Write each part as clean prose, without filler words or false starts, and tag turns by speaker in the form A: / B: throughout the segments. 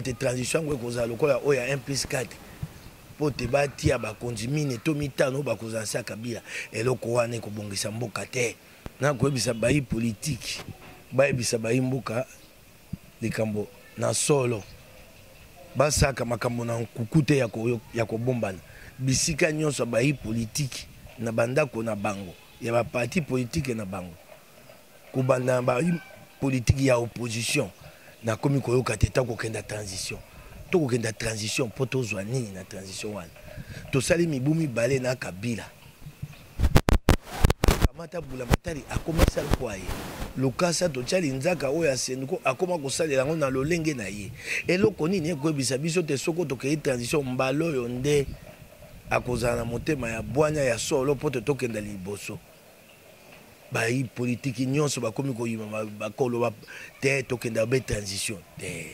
A: Te transition yango ekozala lokola oyo ya 1 plus 4 mpo te batia bakonzi mine to mitano oyo bakozala nse ya Kabila. Eloko wana ekobongisa mboka te. Nakoyebisa bayi politiki bayebisa bayi mboka likambo na solo, basaka makambo na nkuku te ya kobombana. Bisika nyonso bayi politiki na bandako na bango ya ba parti politike na bango, kobanda na ba politiki ya opposition, nakomi koyoka te tokokenda transition, tokokenda transition mpo tozwa nini na transition wana? Tosali mibu mibale na Kabila, kamata bulamatari akomisa kwa ye lokasa, totya linzaka oyo ya senduko akoma kosalela yango na lolenge na ye. Eloko nini ekoyebisa biso te soko tokei transition mbala oyo nde akozala na motema ya bwanya ya solo mpo te tokenda liboso? Bayi politiki nyonso bakomi koyima, bakoloba te tokenda be transition te.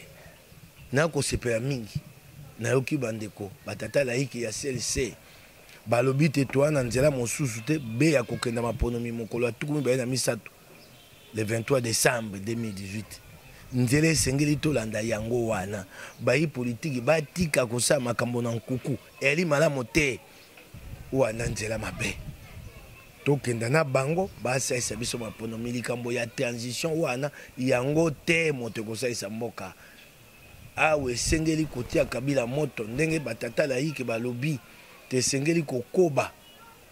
A: Nakosepela mingi nayoki bandeko batata laiki ya CLC balobi te toa na nzela mosusu te be ya kokenda maponomi mokolo ya 23 le 23 décembre 2018. Nzela esengeli tolanda yango wana. Bayi politiki batika kosala makambo na nkuku, eyali malamu te, wana nzela mabe. Tokenda na bango basalisa biso maponomi. Likambo ya transition wana yango te moto ekosalisa mboka. Awa esengeli kotia Kabila moto ndenge batata laike balobi te, esengeli kokoba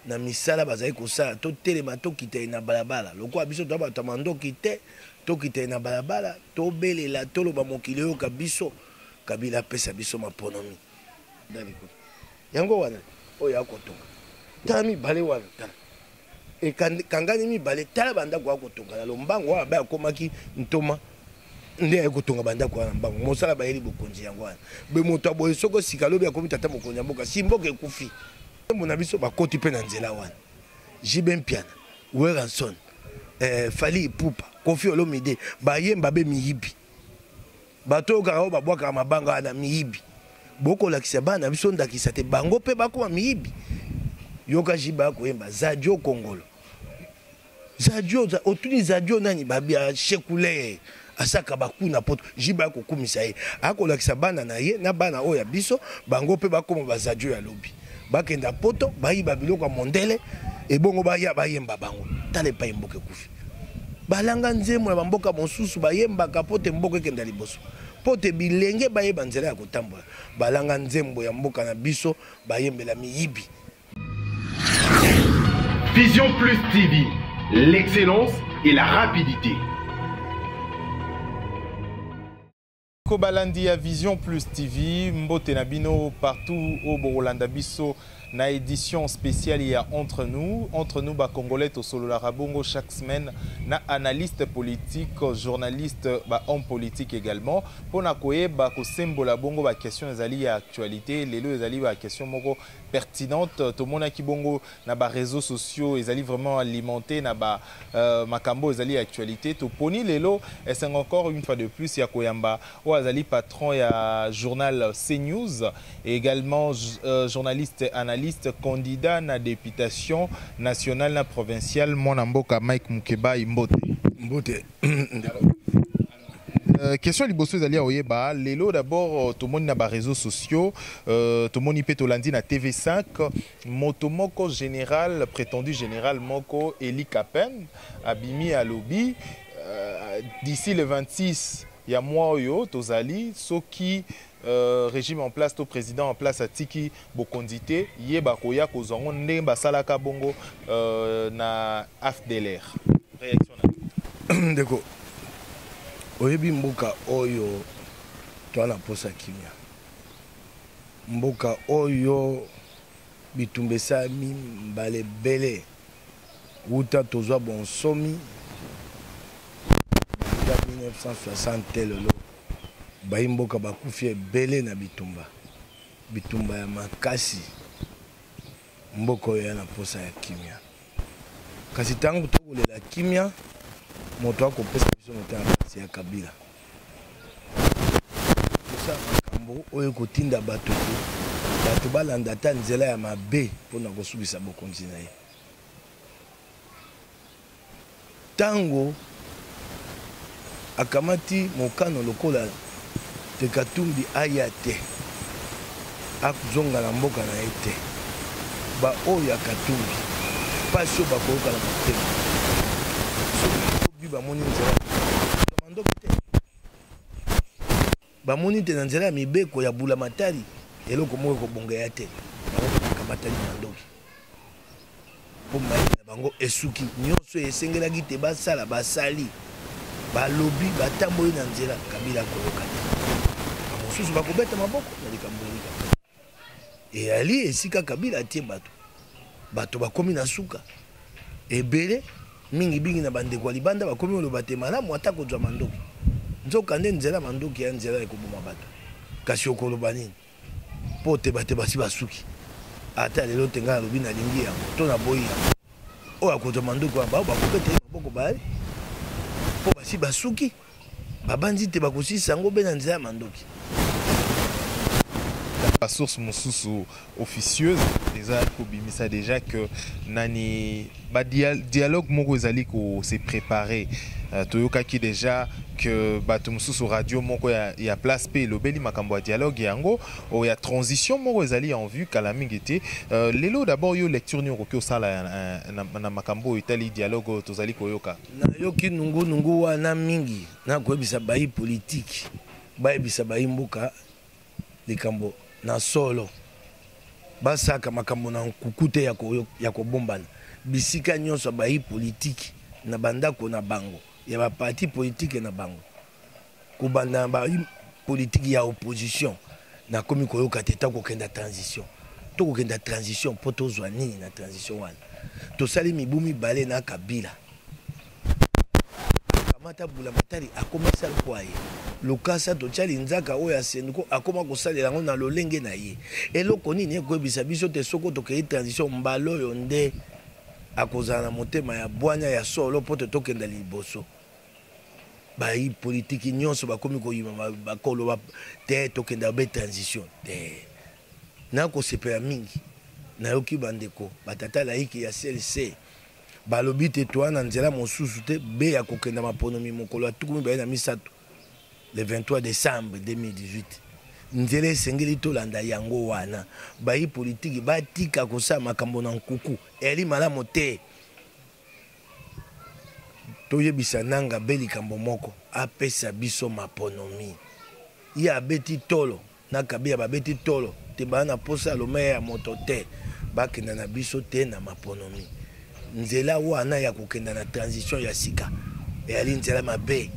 A: na misala bazali kosala. Totelema, tokita ye na balabala lokola biso toya bato ya mandoki te, tokita ye na balabala, tobelela, toloba mokili oyoka biso. Kabila apesa biso maponomi yango wana oyo akotonga. Tala mibale wana, tala ekangani mibale, tala bandako akotonga na lombango wana. Baye akomaki ntoma nde aye kotonga bandako wana mbango, mosala bayeli bokonzi yango wana. Be moto aboye soko sika lobi akomi tata mokonzi ya mboka, si mboka ekufi. Nzembo na biso bakoti mpe na nzela wana. JB Mpiana, Werrason, Fally Ipupa, Koffi Olomide bayemba be miyibi. Bato oyo kaka oyo babwakaka mabanga wana miyibi. Bokolakisa bana na biso ndakisa te bango mpe bakoma miyibi. Yoka JB akoyemba Zadio Kongolo. Zadio, otuni Zadio nani? Babia Shekule asaka bakuna poto. JB akokumisa ye, akolakisa bana na ye na bana oyo ya biso bango mpe bakoma bazadio ya lobi. Bakenda poto bayiba biloko ya mondele, ebongo baya bayemba bango. Tala epai mboka ekufi. Balanga nzembo na bamboka mosusu bayembaka mpo te mboka ekenda liboso, mpo te bilenge bayeba nzela ya kotambola. Balanga nzembo ya mboka na biso bayembela miyibi.
B: Vision Plus TV, l'excellence et la rapidité.
C: Kobalandi ya Vision Plus TV, mbote na bino partout au bokolanda biso na édition spéciale ya Entre nous. Entre nous ba Congolais tosololaka bongo chaque semaine na analyste politique, journaliste, ba homme politique également pona koyeba kosembola bongo ba question ezali ya actualité. Lelo ezali ba question moko pertinente, tomonaki bongo na ba réseaux sociaux ezali vraiment alimenté na ba makambo ezali ya actualité. Toponi lelo esengo encore une fois de plus ya koyamba oyo azali patron ya journal CNews et également journaliste analyste, candidat na députation nationale na provinciale, mwana mboka Mike Mukebayi. Mbote.
A: Mbote.
C: Question liboso ezali ya oyeba lelo d'abord tomoni na ba réseaux sociaux, tomoni mpe tolandi na TV5 moto moko général, prétendu général moko Eli Kapen abimi alobi d'ici le 26 ya mois oyo tozali, soki régime en place to président en place atiki bokonzi te, ye bakoya kozwa ngo ndenge basalaka bongo na AFDLR. Réaction na?
A: Ndeko, oyebi mboka oyo toa na posa kimia, mboka oyo bitumba esalami mbala ebele wuta tozwa bonsomi banda 1960 te lelo. Bayi mboka bakufi ebele na bitumba, bitumba ya makasi. Mboka oyo ya na posa ya kimia, kasi ntango tokolela kimia, moto akopesa biso motema mpasi ya Kabila kosala makambo oyo ekotinda bato te bato balanda ata nzela ya mabe mpona kosukisa bokonzi na ye. Ntango akamati mokano lokola Te Katumbi aya te, azonga na mboka na ye te. Ba oyo ya Katumbi, pasi oyo bakoyoka na motema. Soki lobi bamoni nzela mandoki te, bamoni te na nzela ya mibeko ya bulamatari eloko moko ekobonga ya te, bango bakamatani mandoki mpo mayele na bango esuki. Nyonso esengelaki te basala, basali, balobi, batamboli na nzela. Kabila akoyoka te, bamosusu bakobeta maboko na likambo ya likambo eyali esika Kabila atie bato, bato bakomi na suka ebele mingi mingi na bandeko ya libanda bakomi oloba te malamu ata kozwa mandoki, nzoka nde nzela mandoki ya nzela ekoboma bato. Kasi okoloba nini mpo te bato basi basuki? Ata lelo te ngai nalobi nalingi yango to naboyi yango, oyo akozwa mandoki wana bao bakobeta ye maboko bayali mpo basi basuki, babandi te bakosilisa yango be na nzela ya mandoki.
C: Basource mosusu officieuse eza kobimisa déjà que nani ba dialogue moko ezali ko se préparer. Toyokaki déjà que bato mosusu, radio moko ya place mpe elobeli makambo ya dialogue yango oyo ya transition moko ezali en vue kala mingi te. Lelo d'abord, yo lecture nini okoki osala na makambo oyo etali dialogue oyo tozali koyoka?
A: Nayoki nungunungu wana mingi. Nakoyebisa bayi politike, bayebisa bayi mboka likambo na solo, basaka makambo na nkuku te ya kobombana. Bisika nyonso bayi politike na bandako na bango ya baparti politike na bango, kobanda na bayi politike ya opposition, nakomi koyoka te ta kokenda transition, tokokenda transition mpo tozwa nini na transition wana? Tosali mibu 2 na Kabila, kamata bulamatari akoma sala kwa ye lokasa, totya linzaka oyo ya Senko akoma kosalela yango na lolenge na ye. Eloko nini ekoyebisa biso te soki tokei transition, mbala oyo nde akozala na motema ya bwanya ya solo mpo te tokenda liboso? Bayi politiki nyonso bakomi koyima, bakoloba te tokenda be transition te. Nakosepela mingi nayoki bandeko batata laiki ya CLC balobi te toa na nzela mosusu te be ya kokenda maponomi mokolo ya 23, le 23 décembre 2018. Nzela esengeli tolanda yango wana. Bayi politiki batika kosala makambo na nkuku, eyali malamu te. Toyebisa Nanga be likambo moko, apesa biso maponomi. Ye abeti tolo na Kabila, babeti tolo te, baa na posa ya lomeye ya moto te, bakenda na biso te na maponomi. Nzela wana ya kokenda na transition ya sika eyali nzela mabe.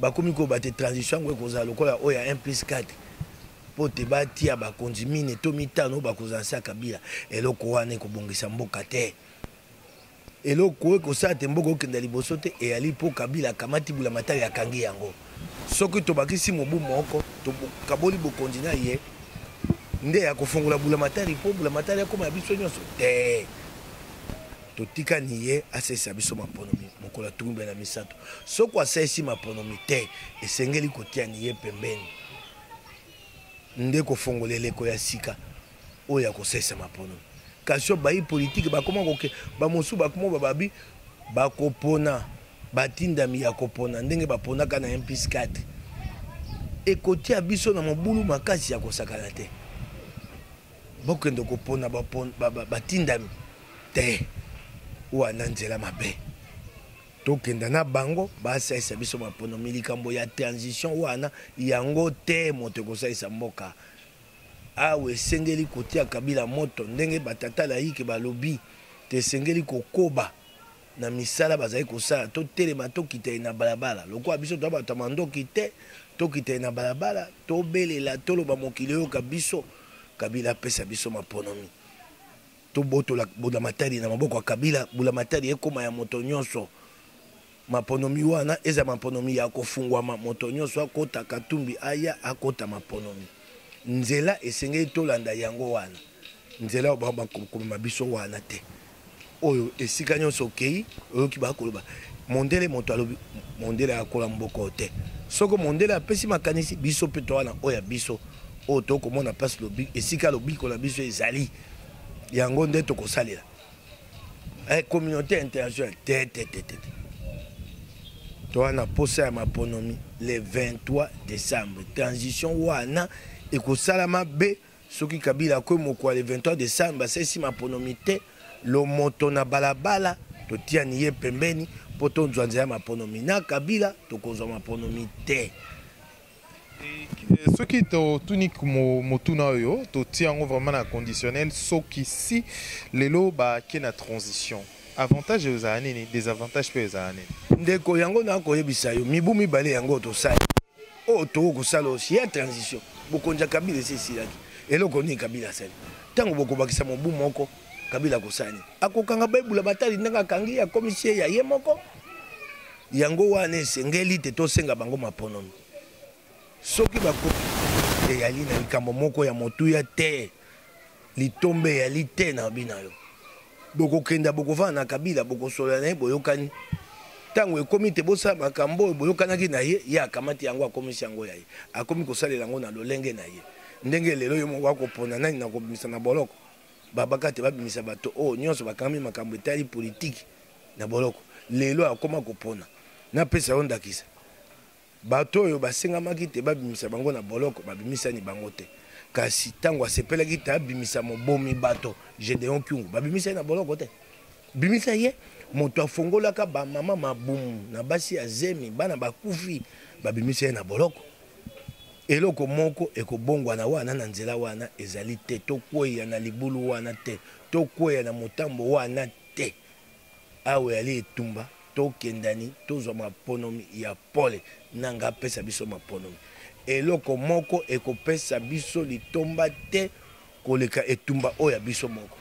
A: Bakomi koyeba te transition yango ekozala lokola oyo ya 1 plus 4 mpo te batia bakonzi mine to mitano oyo bakozala nse ya Kabila. Eloko wana ekobongisa mboka te. Eloko oyo ekosala te mboka okenda liboso te eyali mpo Kabila akamati bulamatari, akangi yango. Soki tobakisi mobu moko, tokaboli bokonzi na ye nde ya kofongola bulamatari mpo bulamatari akóma ya biso nyonso te. Totikani ye asalisa biso maponomi mokolo ya 23. Soki asalisi maponomi te, esengeli kotiani ye pembeni nde kofongola eleko ya sika oyo ya kosalisa maponomi. Kasi oyo bayi politike bakoma koke, bamosusu bakoma bababi bakopona batindami ya kopona ndenge baponaka na 1 plus 4, ekotia biso na mobulu makasi ya kosakana te. Bokende kopona batindami te wana nzela mabe. Tokenda na bango basalisa biso maponomi. Likambo ya transition wana yango te moto ekosalisa mboka. Awa esengeli kotia Kabila moto ndenge batata laike balobi te, esengeli kokoba na misala bazali kosala. Totelema, tokita ye na balabala lokola biso toya bato ya mandoki te, tokita ye na balabala, tobelela, toloba, mokili oyoka biso. Kabila apesa biso maponomi, tobotola bulamatari na maboko ya Kabila, bulamatari ekóma ya moto nyonso. Maponomi wana eza maponomi ya kofungwama, moto nyonso akota, Katumbi aya akota maponomi. Nzela esengeli tolanda yango wana, nzela oyo bakomema biso wana te. Oyo esika nyonso okei oyoki bakoloba mondele, moto alobi mondele akola mboka te. Soki mondele apesi makanisi, biso mpe towana oyo ya biso oyo tokomona place lobi, esika lobiko na biso ezali, yango nde tokosalela. Communauté internationale te, te, te, te. Toza na posa ya maponomi le 23 décembre. Transition wana ekosalama be soki Kabila akwe mokwa le 23 décembre, asalisi maponomi te, lomoto na balabala totiani ye pembeni mpo tozwa nzela ya maponomi. Na Kabila tokozwa maponomi te.
C: Soki totuni motuna oyo, totia yango vraiment na conditionnel, soki si lelo bake na transition, avantage ezala nini, désavantage mpe ezala nini?
A: Ndeko, yango nakoyebisa yo, mibu mibale yango tosali oyo tokoki kosala osi ya transition. Bokonzi ya Kabila esi esilaki. Eloko nini Kabila asali? Ntango bokobakisa mobu moko, Kabila akosala nini? Akokanga Baibula batali ndenge akangi, akomisi ye ya ye moko. Yango wana esengeli te tosenga bango maponomi. Soki bakoki, eyali na likambo moko ya motuya te, litombe eyali te na bina yo. Bokokenda, bokovanda na Kabila, bokosolola na ye, boyokani. Ntango ekomi te bosala makambo oyo boyokanaki na ye, ye akamati yango, akomisi yango ya ye, akomi kosalela yango na lolenge na ye. Ndenge lelo ye moko akopona nani na kobimisa na boloko. Babaka te babimisa bato oyo nyonso bakangami makambo etali politiki na boloko. Lelo akoma kopona. Napesa yo ndakisa, bato oyo basengamaki te babimisa bango na boloko, babimisani bango te. Kasi ntango asepelaki te abimisa mobomi bato Gedeon Kyungu, babimisa ye na boloko te. Bimisa ye moto afongolaka bamama mabumu na basi ya zemi, bana bakufi, babimisa ye na boloko. Eloko moko ekobongwana wana na nzela wana ezali te. Tokweya na libulu wana te, tokweya na motambo wana te. Awa eyali etumba, tokendani tozwa maponomi ya pole. Nanga apesa biso maponomi. Eloko moko ekopesa biso litomba te koleka etumba oyo ya biso moko.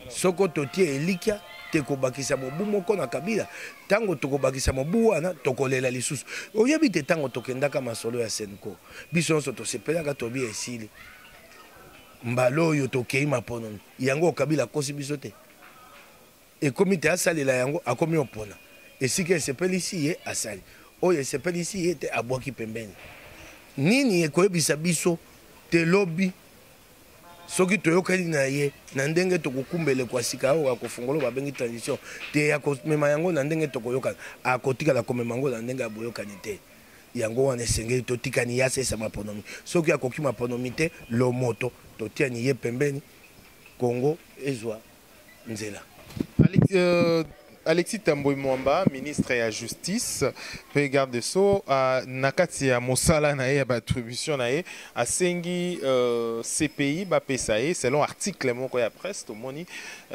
A: Soko totie elikya te kobakisa mobu moko na Kabila, ntango tokobakisa mobu wana tokolela lisusu. Oyebi te, ntango tokendaka masolo ya Senco, biso nyonso tosepelaka, tobi esili, mbala oyo tokei maponomi. Yango Kabila akosi biso te, ekomi te asalela yango, akomi opona esika esepelisi ye, asali oyo esepelisi ye te, abwaki pembeni. Nini ekoyebisa biso te lobi soki toyokani na ye na ndenge tokokumba eleko ya sika oyo akofungola babengi transition te, ya komema yango na ndenge tokoyokana, akotikala komema yango na ndenge ya boyokani te. Yango wana esengeli totikani ye asalisa maponomi. Soki akoki maponomi te, lomoto totiani ye pembeni, Congo ezwa nzela.
C: Alexis Thambwe Mwamba, ministre ya justice pe garde des sceaux, na kati ya mosala na ye ya ba attribution na ye, asengi CPI bapesa ye selon article moko ya presse tomoni,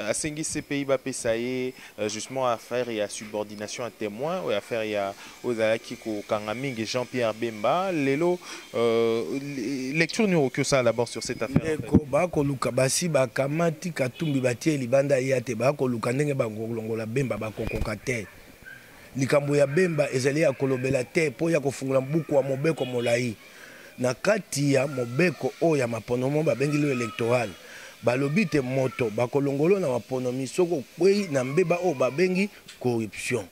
C: asengi CPI bapesa ye justement affaire ya subordination ya témoin, oyo affaire ya oyo ezalaki kokanga mingi Jean-Pierre Bemba. Lelo lecture nini okoki osala d'abord sur cette affaire?
A: Ndeko, bakoluka basi bakamati Katumbi batie libanda ya te, bakoluka ndenge bakolongola Bemba, bakokoka te. Likambo ya Bemba ezali ya kolobela te mpo ya kofungola buku ya mobeko molai. Na kati ya mobeko oyo ya maponomi babengi loi électorale, balobi te moto bakolongolo na maponomi soki okwei na mbeba oyo babengi corruption.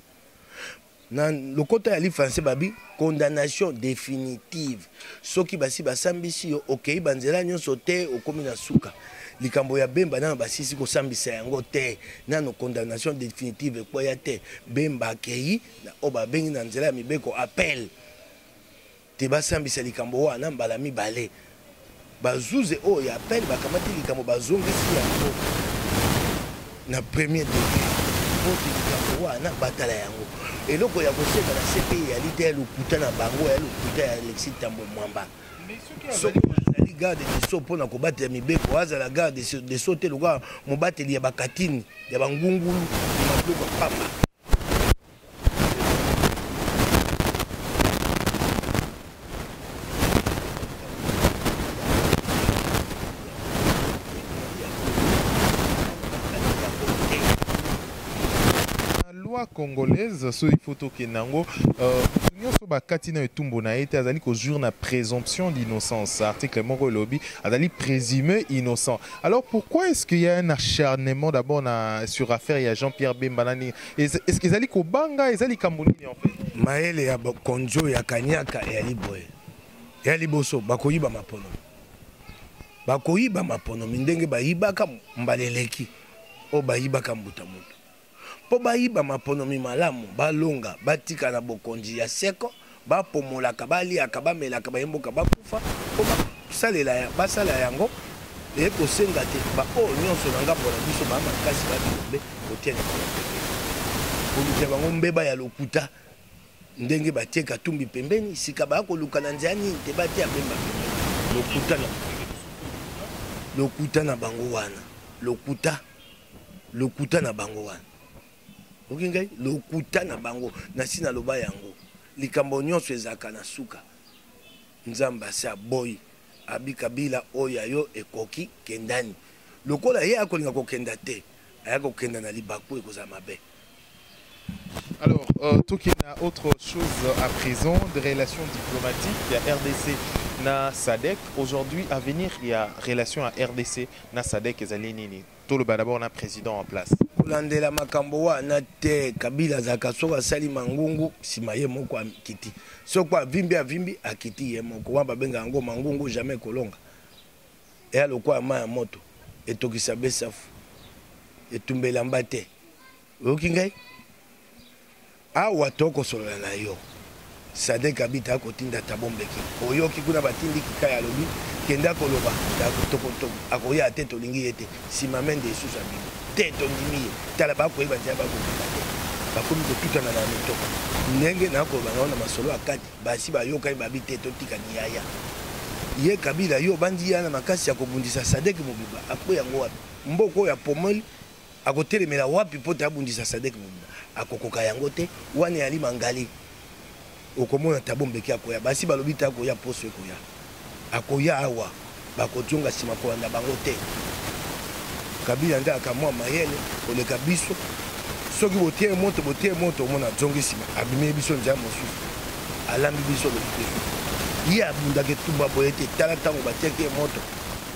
A: Na lokota ya lifanse babi condamnation définitive. Soki basi basambisi yo, okei banzela nyonso te, okomi na suka. Likambo ya Bemba nano basisi kosambisa yango te, nano condamnation définitive ekweya te. Bemba akei na oyo babengi na nzela ya mibeko appel te, basambisa likambo wana mbala mibale. Bazuze oyo ya appel bakamati likambo, bazongisi yango na premier degré po te likambo wana batala yango. Eloko ya kosenga na CPI eyali te ya lokuta na bango, ya lokuta ya Alexis Thambwe Mwamba. Soki azali garde des sceaux mpona kobatela mibeko, azala garde des sceaux te lokola mobateli ya bakatini ya bangungulu ya mabiloko ya pamba.
C: Loi congolaise, so il faut tokende yango, nyonso bakati na etumbu na ye te azali kozwir na présomption d'innocence. Article moko elobi azali présumé innocent. Alors pourquoi est-ce qu'il y a un acharnement d'abord na sur affaire ya Jean-Pierre Bemba? Nani est-ce que ezali kobanga, ezali likambo nini en fait?
A: Mayele ya konzo ya kanyaka eyali boye ya liboso, bakoyiba maponomi, bakoyiba maponomi ndenge bayibaka mbala eleki oyo bayibaka mbuta moto. Mpo bayiba maponomi malamu, balonga, batika na bokonzi ya seko, bapomolaka, baliaka, bamelaka, baye mboka bakufa, mpo basalela, basala yango, eye kosenga te baoyo nyonso na ngambo na biso ba makasi ba bilombe kotia likolo pembeni, kolukela bango mbeba ya lokuta ndenge batie Katumbi pembeni, sika baya koluka na nzela nini te batia Bemba pembeni. Lokuta na lokuta na bango wana, lokuta lokuta na bango wana, oki ngai lokuta na bango, nasi naloba yango, likambo nyonso ezalaka na suka. Nzambe asi aboyi abi Kabila oyo ya yo ekoki kendani, lokola ye akolinga kokenda te, aya kokenda na libaku ekozala mabe.
C: Alors, tokenda autre chose à présent, des relations diplomatiques ya RDC na SADC. Aujourd'hui, à venir, il y a relation à RDC na SADC ezali nini? Toloba d'abord na président en place.
A: Kolandela makambo wana te, Kabila azalaka soki asali mangungu nsima ye moko akiti, soki avimbi avimbi akiti ye moko, wana babenga yango mangungu jamais kolonga. Eya lokola mai ya moto etokisa besafu etumba elamba te. Oyoki ngai? Awa tokosolola na yo. Sadek Abita akotinda Thabo Mbeki. Oyoki kuna batindi Kikaya alobi kende akoloba akoya te tolingi ye te. Sima Mende lisusu abimi te tondimi ye. Tala bakoyeba nzela bakokenda te. Bakomi kotutana na mito. Ndenge nakoloba na yo na masolo ya kati basi bayokani babi te totika niyaya. Ye Kabila yo obandi ya na makasi ya kobundisa Sadek mobimba akweya yango wapi? Mboka oyo apomoli akotelemela wapi mpo te abundisa Sadek mobimba? Akokoka yango te. Wana eyali mangali. Okomona Thabo Mbeki akoya. Basi balobi te akoya poso ekoya. Akoya awa bakozonga nsima kolanda bango te. Kabila nde akamwa mayele koleka biso. Soki botie moto botie moto omona azongi nsima abimeli biso nzela mosusu alambi biso lobi ye abundaka etumba boye te. Tala ntango batiaki ye moto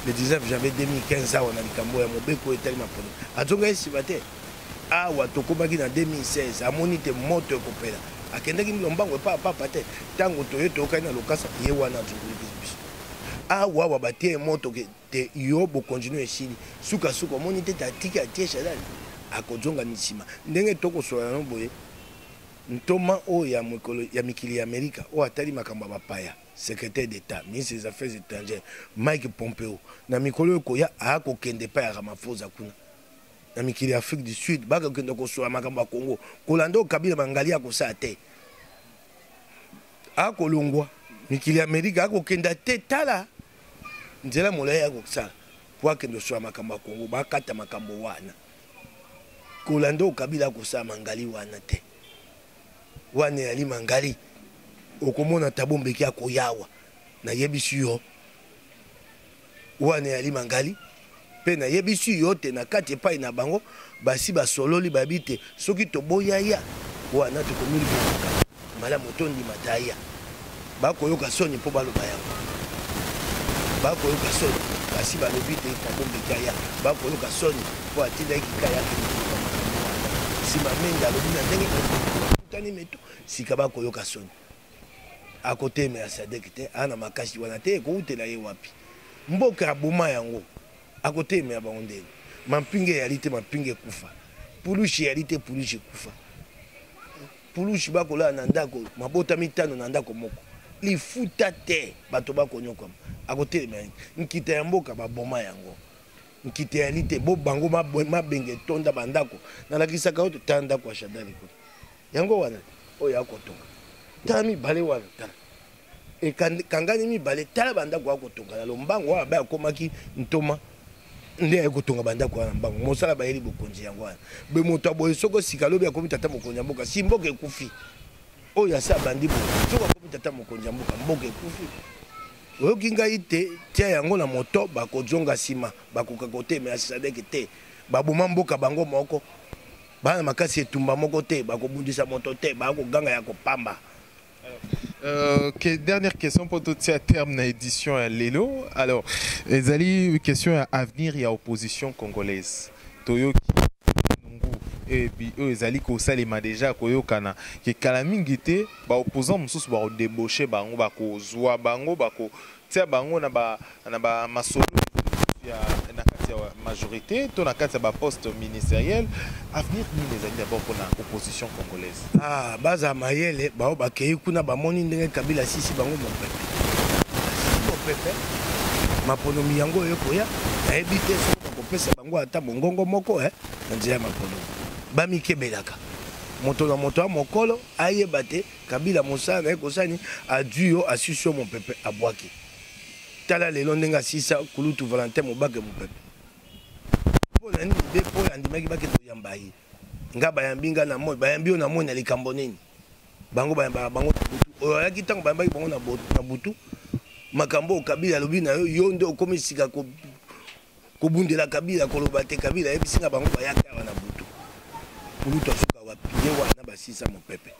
A: le 19 janvier 2015 awa na likambo ya mobeko etali mapono azongaki nsima te. Awa tokomaki na 2016 amoni te moto ekopela akendaki lombango epa papa te. Ntango toye toyokani na lokasa ye wana azongoliki biso awa awa batie moto te yo bokontinue esili sukasuka omoni te atiki atie shadali akozonga nsima ndenge tokosola no boye. Ntoma oyo ya mokolo ya mikili ya Amerika oyo atali makambo ya bapaya, secrétaire d'État, ministre des Affaires étrangères, Mike Pompeo, na mikolo oyo ekoya akokende epai ya Ramaphosa kuna na mikili ya Afrique du Sud, bakokende kosola makambo ya Congo. Kolanda oyo Kabila Bangali akosala te, akolongwa mikili ya Amerika akokenda te. Tala nzela molai akosala po akende kosola makambo ya Congo, bakata makambo wana. Kolanda oyo Kabila akosala mangali wana te, wana eyali mangali. Okomona Thabo Mbeki akoyawa, nayebisi yo wana eyali mangali. Mpe nayebisi yo te na kati epai na bango basi basololi bayebi te soki toboya ya wana tokomilibokaka malamu tondima taya bakoyoka soni mpo baloba yango, bakoyoka soni basi balobi te Thabo Mbeki aya, bakoyoka soni mpo atindaki Kikaya akende koloba makambo wana. Nsima Mende alobi na ndenge bakutani meto sika bakoyoka soni. Akotemela Sadek te, ana makasi wana te, ekoutela ye wapi? Mboka aboma yango, akotemela bango ndenge mampinga eyali te, mampinga ekufa, pulushi eyali te, pulushi ekufa, pulushi bakolala na ndako mabota mitano na ndako moko, lifuta te, bato bakonyokwama. Akotelemela nkita ya mboka baboma yango, nkita eyali te, bo bango mabenge etonda bandako. Nalakisaka yo tala ndako ya Shadary kuna, yango wana oyo akotonga, tala mibale wana, tala ekangani mibale, tala bandako akotonga na lombango wana. Baye akomaki ntoma nde aye kotonga bandako wana mbango, mosala bayeli bokonzi yango wana. Be moto aboye soko sika lobi akomi tata mokonzi ya mboka, si mboka ekufi oyo asi abandi boye, soki akomi tata mokonzi ya mboka, mboka ekufi. Oyoki ngai te, tia yango na moto, bakozonga nsima, bakoka kotemela Sadek te, baboma mboka bango moko, bana makasi etumba moko te, bakobundisa moto te, bakoganga ya kopamba.
C: Dernière question pour tout à terme na édition ya lelo. Alors, ezali question ya avenir ya opposition congolaise. Toyoki nungu et puis oyo ezali kosalema déjà koyokana ke kala mingi te ba opposant mosusu bakodébauche bango, bakozwa bango, bakotia bango na ba masolo ya na kati. kati ya majorité to na kati ya baposte ministériel? Avenir nini ezali d'abord mpona opposition congolaise?
A: Ah, baza mayele bao bakei kuna, bamoni ndenge Kabila asisi bango mopepe, asisi mopepe. Maponomi yango oyo ekoya, nayebi te soki bakopesa bango ata mongongo moko na nzela ya maponomi. Bamikebelaka, moto na moto ya mokolo ayeba te Kabila mosala na ye kosani adui yo, asisi yo mopepe, abwaki. Tala lelo ndenge asisa kulutu Valentin Mobake mopepe. Mpo na nini? Be mpo oyo andimaki bakende koyamba ye. Nga bayambi nga na moi, bayambi yo na moi na likambo nini? Bango bayambaka bango na butu. Oyo ayaki ntango bayambaki bango na butu, makambo oyo Kabila alobi na yo, yo nde okomi sika kobundela Kabila, koloba te Kabila ayebisi nga bango bayaki awa na butu. Kulutu asuka wapi? Ye wana basisa mopepe.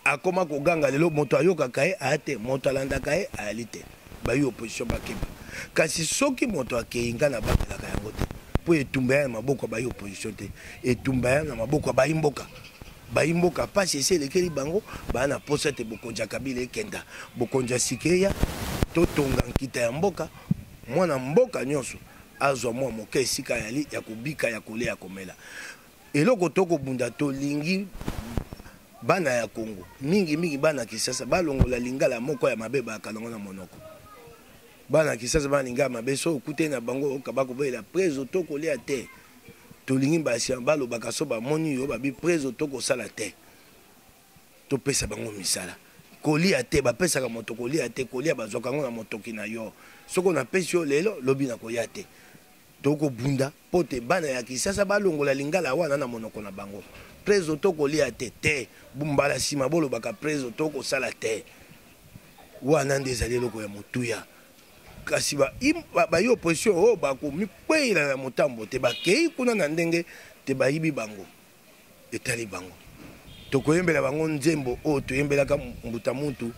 A: Akoma koganga lelo, moto ayokaka ye aya te, moto alandaka ye ayali te. Bayi opposition bakeba. Kasi soki moto akei, nga nabangelaka yango te, mpo etumba ya na maboko ya bayi opposition te, etumba ya na maboko ya bayi mboka. Bayi mboka pasi esi elekeli bango, baya na posa te bokonzi ya Kabila ekenda, bokonzi ya sika eya, totonga nkita ya mboka, mwana mboka nyonso azwa mwa moke esika ayali ya kobika, ya kolia, ya komela. Eloko tokobunda, tolingi bana ya Congo, mingi mingi bana Kinshasa, balongola lingala moko ya mabe bayaka nango na monoko. Bana Kinshasa bana lingala mabe, so okutani na bango oyoka bakobelela prezo to kolia te. Tolingi basi balobaka so bamoni yo babi prezo to kosala te. Topesa bango misala. Kolia te, bapesaka moto kolia te, kolia bazwaka yango na motoki na yo. Soko napesi yo lelo, lobi nakoya te. Tokobunda mpo te bana ya Kinshasa balongola lingala wana na monoko na bango. Prezo to kolia te te, mbala nsima bolobaka prezo to kosala te. Wana nde ezali eloko ya motuya. Kasi bayi opposition oyo bakomikweyela na motambo te, bakei kuna na ndenge te bayibi bango, etali bango. Tokoyembela bango nzembo oyo toyembelaka mbuta muntu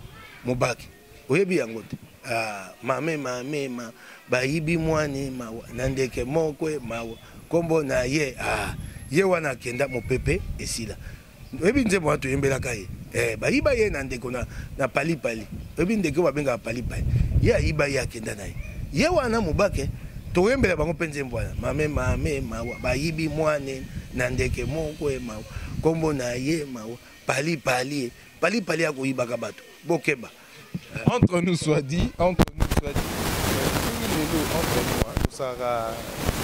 A: Mobake, oyebi yango te? Ah, mame mame ma bayibi mwane mawa na ndeke moko mawa kombo na ye. Ah, ye wana akenda mopepe esila. Oyebi nzembo wana toyembelaka ye? Bayiba ye na ndeko na palipali. Oyebi ndeke oyo babengaka palipali? Ye ayiba ye, akenda na ye. Ye wana Mobake, toyembela bango mpe nzembo wana, mame mame mawa bayibi mwane na ndeke moko e mawa kombo na ye mawa pali pali pali pali akoyibaka bato, bokeba.
C: Entre nous soit dit, entre nous soit dit, lelo entre nous tosalaka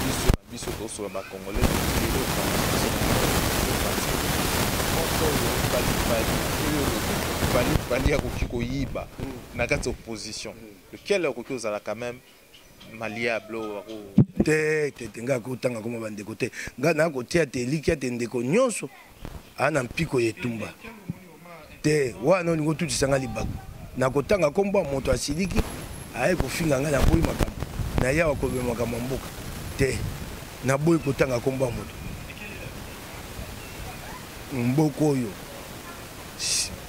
C: biso na biso, tosola bacongolais lelo oyo palipali oyo palipali akoki koyiba na kati ya opposition, lequel akoki kozala quand même malléable oyo?
A: Te te te, ngai akotanga koma bandeko te. Ngai nakotia te elikya te ndeko nyonso aa na mpiko ya etumba te. Wana olingi otutisa ngai libaku, nakotanga nkombo ya moto asiliki aye kofinga ngai. Naboyi makambo na yawa kobema makambo ya mboka te, naboyi kotanga nkombo ya moto. Mboka oyo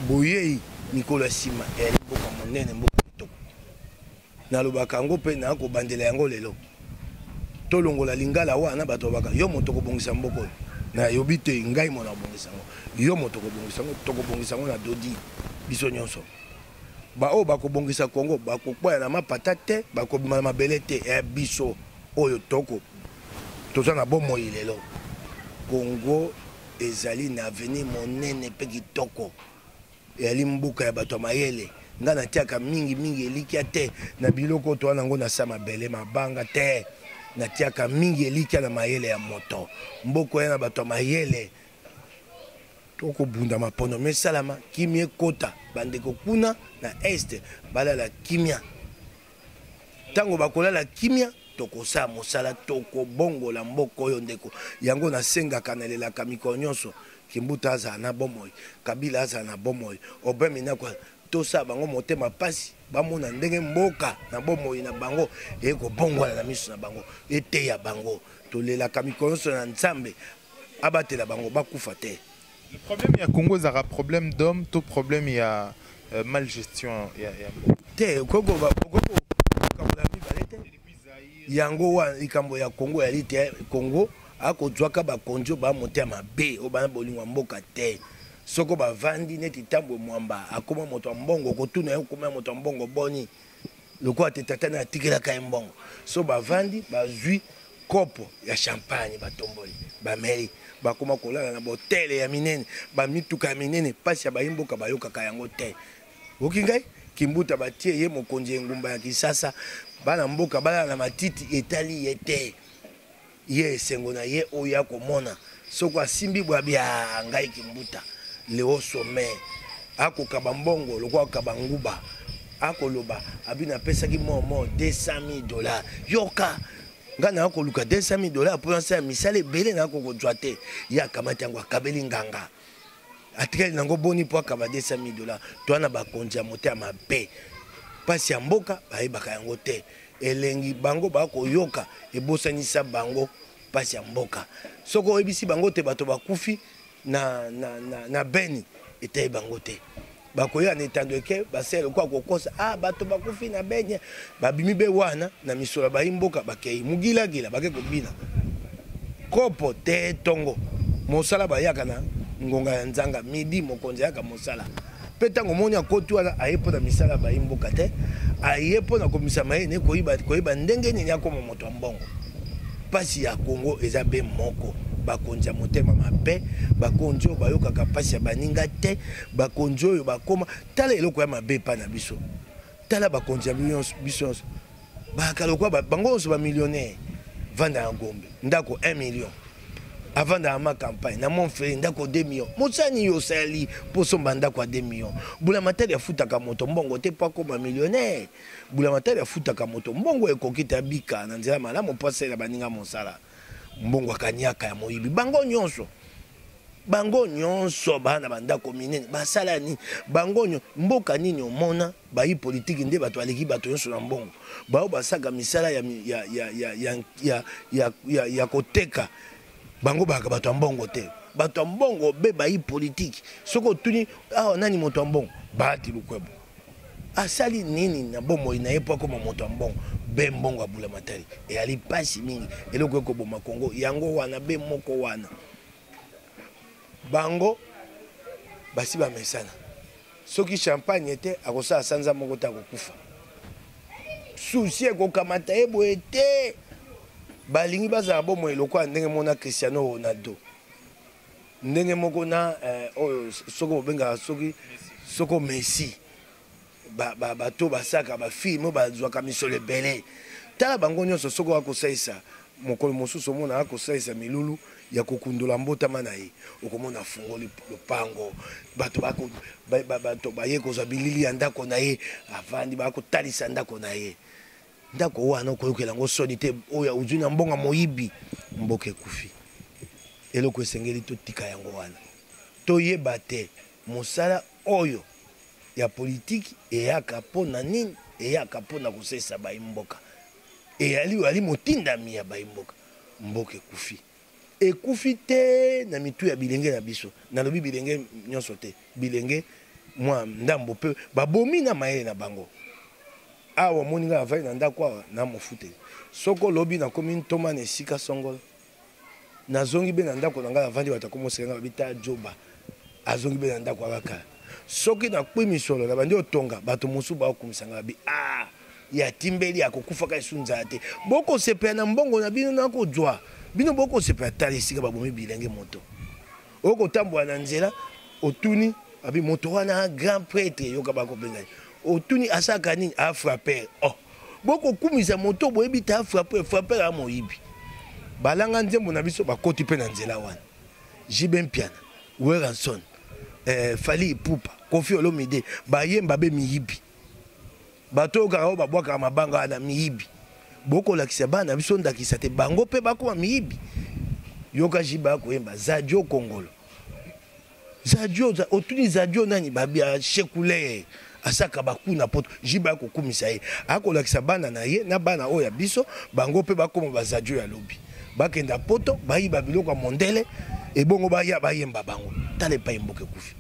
A: boyei mikolo ya nsima eyali mboka monene, mboka kitoko. Nalobaka yango mpe nakobandela yango lelo. Tolongola lingala wana bato babaka yo moto kobongisa mboka oyo. Nayobi te ngai mona kobongisa yango, yo moto kobongisa yango, tokobongisa yango na dodi biso nyonso. Baoyo bakobongisa Kongo bakokwaya na mapata te, bakobima na mabele te. Ya biso oyo toko toza na bomoi lelo, Kongo ezali na avenir monene mpe kitoko. Eyali mboka ya bato ya mayele. Ngai natiaka mingi mingi elikya te na biloko oyo toa nango na sa mabele mabanga te. Natiaka mingi elikya na mayele ya moto. Mboka ya na bato ya mayele. Tokobunda mapono mesalama, kimia ekota. Bandeko kuna na este balala kimia. Ntango bakolala kimia, tokosala mosala, tokobongola mboka oyo ndeko. Yango nasengaka, nalelaka mikolo nyonso, Kimbuta azala na bomoi, Kabila azala na bomoi, Aubin Minaku, tosala bango motema pasi, bamona ndenge mboka na bomoi na bango ekobongwana na miso na bango, eteya bango. Tolelaka mikolo nyonso na Nzambe abatela bango, bakufa te.
C: Le problème ya Congo ezalaka problème d'homme to problème ya malgestion ya
A: te? Koko kokabola mibale te. Yango wana likambo ya Congo yali te. Congo akozwaka bakonzi oyo bamotema mabe, oyo bana bolingo ya mboka te. Soko bavandi neti Tambwe Mwamba, akoma moto ya mbongo, kotuna ye okoma moto ya mbongo boni, lokola te tata na atikelaka ye mbongo. So bavandi bazwi Kopo ya champagne batomboli, bameli, bakoma kolala na botele ya minene, bamituka ya minene, mpasi ya bayimboka bayokaka yango te. Oki ngai Kimbuta batie ye mokonzi ya engumba ya Kisasa, bana mboka balala na matiti etali ye te. Ye esengo na ye oyo akomona soko asimbi bwa bia ngai Kimbuta leo sommet akokaba mbongo lokola akaba nguba akoloba abi napesaki momo 200 000 dollars yoka ngai naya koluka 200 000 dollars mpo nasala misala ebele naya kokozwa te ye akamati yango akabeli nganga atikali nango boni mpo akaba 200 000 dollars toa na bakonzi ya motema mabe mpasi ya mboka bayebaka yango te elengi bango bakoyoka ebosanisa bango mpasi ya mboka soki oyebisi bango te bato bakufi na, na, na, na beni eteyi bango te bakoya na etando eke basala lokola kokosa ah, bato bakufi na beni babimi be wana na misolo ya bayi mboka bakei mugilagila bake kobina kopo te tongo mosala bayaka na ngonga ya nzanga midi mokonzi ayaka mosala mpe ntango omoni akoti wana aye mpo na misala ya bayi mboka te aye mpo na komisa mayele ne koyeba, koyeba ndenge nini akoma moto ya mbongo mpasi ya kongo eza be moko bakonzi ya motema mabe bakonzi oyo bayokaka mpasi ya baninga te bakonzi oyo bakoma tala eloko ya mabe epai na biso tala bakonzi ya biso nyonso bayaka lokola bango nyonso bamillionnaire vanda na gombe ndako 1 million avanda na ma campagne na montfleury ndako 2 million mosani yo osali mpo osomba ndako ya 2 million bulamatari afutaka moto mbongo te mpo akoma millionnaire bulamatari afutaka moto mbongo ekoki te abika na nzela malamu mpo asalela baninga mosala mbongo akaniaka ya moyibi bango nyonso bango nyonso bana bandako minene basala nini bango nyo mboka nini omona bayi politiki nde bato baleki bato nyonso na mbongo bao basaka misala ya, ya, ya, ya, ya, ya, ya, ya, ya koteka bango bayaka bato ya mbongo te bato ya mbongo be bayi politiki soki otuni awa nani moto ya mbongo bahati lukwebo asali nini na bomoi na ye mpo akoma moto ya mbongo be mbongo ya bulamatari eyali mpasi mingi eloko ekoboma kongo yango wana be moko wana bango basi bamesana soki champagne te akosala sanza moko te akokufa susi ekokamata ye boye te balingi bazala bomoi lokola ndenge mona cristiano ronaldo ndenge moko na eh, oyo soki bobengaka soki soko messi bato basaka bafilme oyo bazwaka misolo ebele tala bango nyonso soki akosalisa mokolo mosusu omona akosalisa milulu ya kokundola mbotama na ye okomona afungoli lopango bato bato baye kozwa bilili ya ndako na ye avandi bakotalisa ndako na ye ndako wana okoyokela yango soni te oyo ozwi na mbongo moyibi mboka ekufi eloko esengeli totika yango wana toyeba te mosala oyo ya politiki eyaka mpo na nini eyaka mpo na kosalisa bayi mboka eyali oyali motindami ya bayi mboka mboka ekufi ekufi te na mitu ya bilenge na biso nalobi bilenge nyonso te bilenge mwa ndambo mpe babomi na mayele na bango awa omoni ngai avandi na ndako awa na mofuteli soki olobi nakomi ntoma na esika songolo nazongi be na ndako na ngai navandi bato akomoseka ngai babi ta joba azongi be na ndako aka kala soki nakwi misolo na bandi otonga bato mosusu bakokumisa ngai babi a ah, ya timbeli akokufaka esu nzala te bokosepela na mbongo na bino nakozwa bino bokosepela tala esika babomi bilenge moto okotambola na nzela otuni abi moto wana grand prêtre yoka bakobenga ye otuni asalaka nini afrapper oh bokokumisa moto boyebi te afrapper frapper a moyibi balanga nzembo na biso bakoti mpe na nzela wana JB Mpiana Werrason eh, Fally Ipupa Koffi Olomide bayemba be miyibi bato oyo kaka oyo babwakaka mabanga wana miyibi bokolakisa bana biso ndakisa te bango mpe bakoma miyibi yoka jiba akoyemba zadio kongolo zadio otuni zadio nani babia shekule asaka bakuna poto jiba akokumisa ye akolakisa bana na ye na bana oyo ya biso bango mpe bakoma bazadio ya lobi bakenda poto bayiba biloko ya mondele ebongo baya bayemba bango tala epai mboka ekufi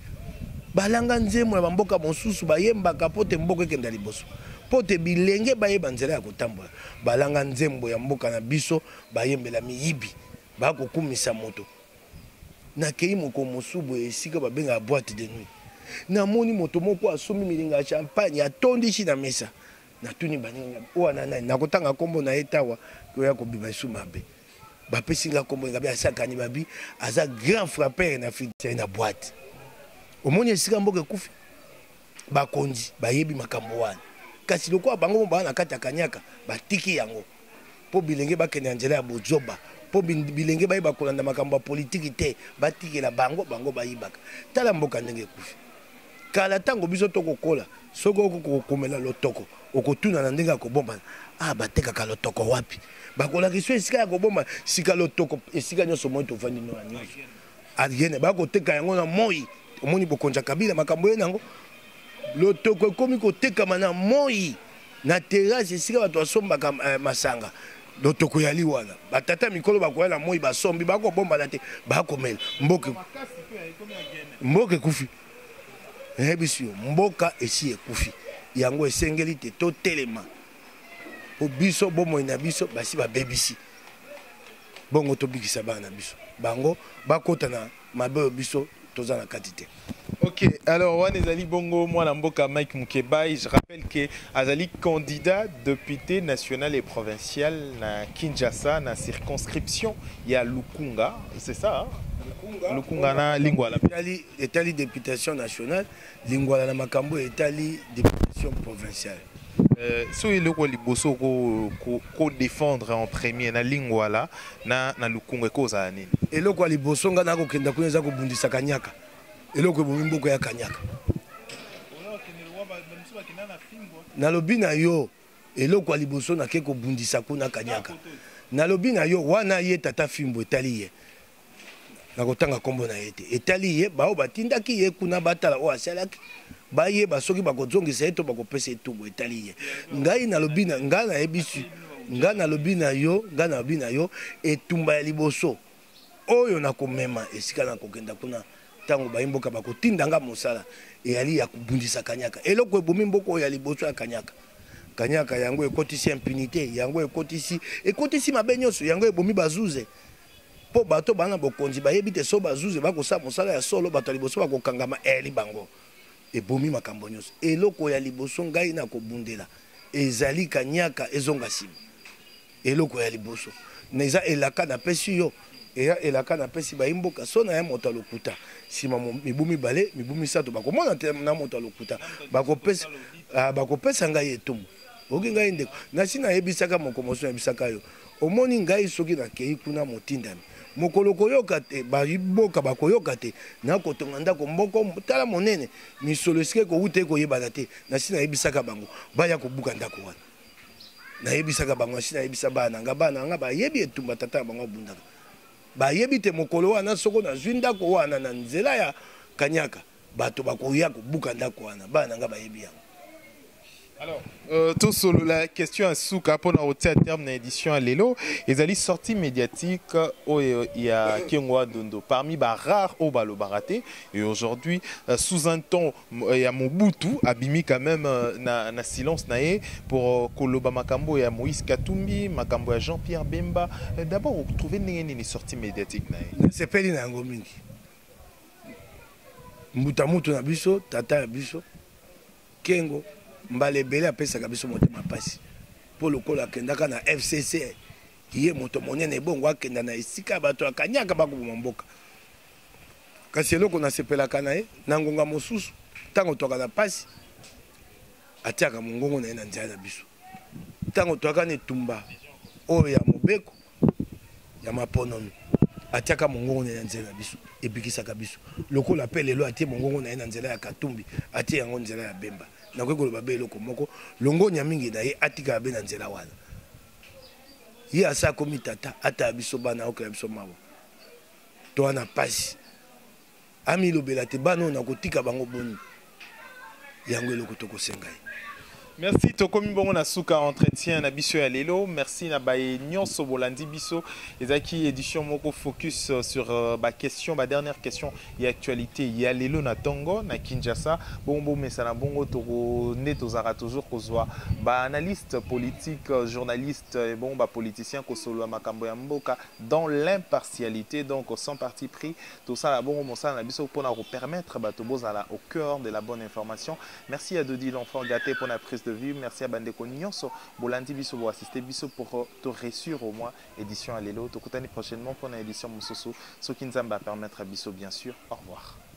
A: balanga nzembo na bamboka mosusu bayembaka mpo te mboka ekenda liboso mpo te bilenge bayeba nzela ya kotambola balanga nzembo ya mboka na biso bayembela miyibi bakokumisa moto nakei mokolo mosusu boye esika babengaka boite de nuit namoni moto moko asombi milinga ya champagne atondisi na mesa natuni baninga oyo wana nani nakotanga nkombo na ye tawa koya kobima esu mabe. Bapesi nga kombo ngabi asakani babi aza grand frappeur na Afrique na boîte. Omoni esika mboka ekufi, bakonzi bayebi makambo wana, kasi lokola bango baa na kati ya kanyaka, batiki yango mpo bilenge bakende na nzela ya bozoba, mpo bilenge bayeba kolanda makambo ya politiki te, batikela bango, bango bayibaka. Tala mboka ndenge ekufi. Kala ntango biso tokokola, soki okokomela lotoko, okotuna na ndenge ya kobombana: ah, batekaka lotoko wapi? Bakolakisa esika ya kobomba. Sika lotoko esika nyonso, moi tovandi noya nyonso agene, bakoteka yango na moi. Omoni bokonzi ya Kabila, makambo ye nango, lotoko ekomi kotekama na moi, na terrasse, esika bato basombaka masanga. Lotoko yali wana, batata mikolo bakoya na moi, basombi, bakobombana te, bakomela. Mboka, mboka ekufi. Nayebisi yo, mboka esi ekufi. Yango esengeli te totelema, po biso bomoi na biso basi babebisi bongo, tobikisa bana na biso, bango bakota na mabe oyo biso toza na kati te.
C: Ok, alors wana ezali bongo mwana mboka Mike Mukebayi. Je rappelle que azali candidat député national et provincial na Kinshasa, na circonscription ya Lukunga, c'est ça, hein?
A: Lukunga,
C: Lukunga na Lingwala.
A: Etali, etali députation nationale Lingwala, na makambo etali députation provinciale.
C: So eloko liboso ko défendre en premier na Lingwala na Lukunga ekozala nini?
A: Eloko ya liboso ngai nakokenda kuna eza kobundisa kanyaka, eloko ebomi mboka ya kanyaka. Nalobi na yo, eloko ya liboso nake kobundisa kuna kanyaka. Nalobi na yo wana, ye tata fimbo etali ye, nakotanga nkombo na ye te, etali ye. Bao batindaki ye kuna batala oyo asalaki, bayeba soki bakozongisa ye to bakopesa etumbu, etali ye. Ngai nalobi na ngai, nayebisi ngai, nalobi na yo, ngai nalobi na yo, etumba ya liboso oyo nakomema esika nakokenda kuna, ntango bayimboka bakotinda nga mosala, eyali ya kobundisa kanyaka, eloko ebomi mboka oyo ya liboso ya kanyaka. Kanyaka yango ekotisi impunité, yango ekotisi mabe nyonso, yango ebomi bazuze, mpo bato bana bokonzi bayebi te so bazuze bakosala mosala ya solo, bato ya liboso bakokangama eyali bango. Ebomi makambo nyonso. Eloko ya liboso ngai na kobundela ezali kanyaka ezonga nsima. Eloko ya liboso na eza elaka napesi yo, eya elaka napesi bayimboka, so na ya moto ya lokuta, nsima mibu 2, mibu 3, bakomona te na moto ya lokuta, bakopesa ngai etumbu. Oki ngai ndeko, nasi nayebisaka moko mosusu, nayebisaka yo, omoni ngai soki nakei kuna motindami, mokolo koyoka te, baboka bakoyoka te, nakotonga ndako moko tala monene, misolo esika ekowuta ekoyebana te. Nasi nayebisaka bango baya kobuka ndako wana. Nayebisaka bango, nasi nayebisa bana na nga, bana na nga bayebi etumba tata na bango abundaka, bayebi te mokolo wana soko nazwi ndako wana na nzela ya kanyaka, bato bakoya kobuka ndako wana. Bana na nga bayebi yango.
C: Alors, tosolo la question ya suka mpona kotia terme na édition ya lelo ezali sortie médiatique oyo ya Kengo wa Dondo, parmi barare oyo balobaka te. Et aujourd'hui, sous un ton ya Mobutu, abimi quand même na silence na ye pour koloba makambo ya Moïse Katumbi, makambo ya Jean-Pierre Bemba. D'abord, otrouve ndenge nini sortie médiatique na ye?
A: Nasepeli na yango mingi. Mbuta mutu na biso, tata ya biso Kengo, mbala ebele apesaka biso motema mpasi, mpo lokola akendaka na FCC, ye moto monene, ebongo akenda na esika ya bato ya kanyaka bakoboma mboka. Kasi eloko nasepelaka na ye, na ngonga mosusu ntango twaka na mpasi, atiaka mongongo na ye na nzela na biso. Ntango twaka na etumba oyo ya mobeko ya maponomi, atiaka mongongo na ye na nzela na biso, ebikisaka biso. Lokola mpe lelo atie mongongo na ye na nzela ya Katumbi, atie yango nzela ya Bemba, nakoki koloba be eloko moko, longonya mingi na ye, atikala be na nzela wana. Ye asa akomi tata, ataya biso bana, akokela biso mawa to wana pasi, amilobela te bana oyo nakotika bango boni. Yango eloko tokosenga ye.
C: Merci. Tokomi bongo na suka entretien na biso ya lelo. Merci na baye nyonso bolandi biso. Ezalaki édition moko focus sur ba question, ba dernière question ya actualité ya lelo na tongo na Kinshasa. Bongo bomesana, bongo toko nde tozalaka toujours kozwa ba analyste politique, journaliste et bon ba politicien, kosolola makambo ya mboka dans l'impartialité, donc sans parti pris. Tosala bongo mosala na biso mpona kopermettre bato bozala au cœur de la bonne information. Merci à Dodi l'enfant gâté pour la prise de TV. Merci à bandeko nyonso bolandi biso, bo assister biso pour te réussir au moins édition ya lelo. Tokutani prochainement pour une édition mosusu, soki Nzambe a permettre biso, bien sûr. Au revoir.